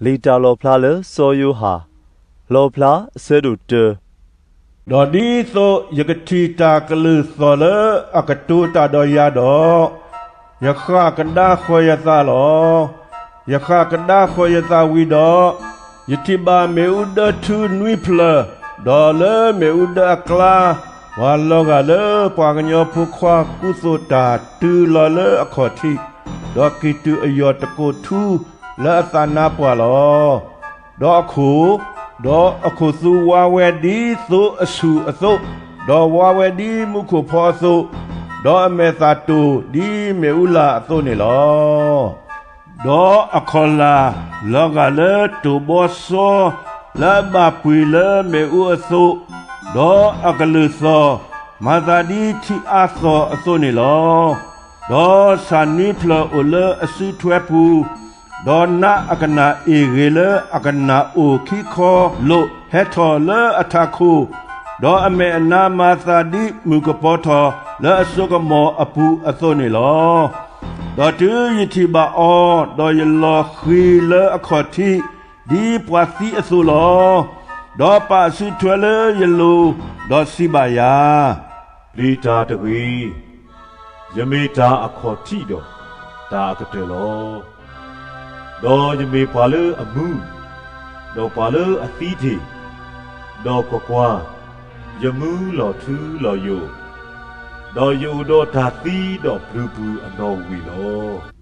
လံာ်တၢ်လီၣ်ဖျါလၢစီၤယိၤဟၣ်, လီၣ်ဖျါအဆၢဒိၣ်တၢ. ဒီးဒ်သိးယကထံၣ်တၢ်ကလုၢ်သီၣ်လၢအကတိၤတၢ်ဒီးယၤဒီး, ယဃၣ်ကဒါဃီၤယသးလီၤ. ယဃၣ်ကဒါဃီၤယသးဝံၤဒီး, ယထံၣ်ဘၣ်မ့ၣ်အူဒၢထူနွံဖျၢၣ်, ဒီးလၢမ့ၣ်အူဒၢအကျါ, ပှၤလီၤဂာ်လၢပှၤကညီဖိခွါကူသိးတၢ်တုၤလီၤလၢအခီၣ်ထံး, ဒီးကံၣ်တူာ်အယီၢ်တကိးထူလၢအသးနါပှၢ်လီၤ. ဒီးအခိၣ်, ဒီးအခိၣ်သူဝါဝဲဒ်သိအဆူၣ်အသိး, ဒီးဝါဝဲဒ်မူခိၣ်ဖီအသိး, ဒီးအမဲာ်သၣ်တိၢ်ဒ်မ့ၣ်အူလာ်အသိးန့ၣ်လီၤ. ဒီးအခီၣ်လာ်လီၤဂာ်လၢတိၢ်ဘီစီလၢအဘၣ်ပှ့ၤလၢမ့ၣ်အူအသိး, ဒီးအကလုၢ်သီၣ်မၤသးဒ်ထံအါသီၣ်အသိးန့ၣ်လီၤ. ဒီးဆၣ်နွံဖျၢၣ်အိၣ်လၢအစုထွဲပူၤ, ဒီးနးအကနၣ်အ့ၣ်ဂ့ၤလၢအကနၣ်အိၣ်ခံခီလိာ်ဟဲထီၣ်လၢအထးခိၣ်, ဒီးအမဲာ်အနါမၤသးဒ်မုၢ်ကပီၤထီၣ်လၢအစိကမီၤအပူၤအသိးန့ၣ်လီၤ. ဒီးတုၤယထံၣ်ဘၣ်အီၤ, ဒီးယလီၤဃံၤလၢအခီၣ်ထံးဒ်ပှၤသံအသိးလီၤ. ဒီးပာ်အစုထွဲလၢယလိၤ, ဒီးစံးဘၣ်ယၤ, ပျံၤတၢ်တဂ့ၤ, ယမ့ၢ်တၢ်အခီၣ်ထံးဒီးတၢ်အကတၢၢ်လီၤ. ဒီးယမ့ၢ်ပှၤလၢအမူ, ဒီးပှၤလၢအသံတ့ၢ်, ဒီးကွၢ်ကွၢ်, ယမူလီၤထူလီၤယိာ်, ဒီးယအိၣ်ဒီးတၢ်သံဒီးပျုၤပူၤအနီၣ်ဝံၤလီၤ.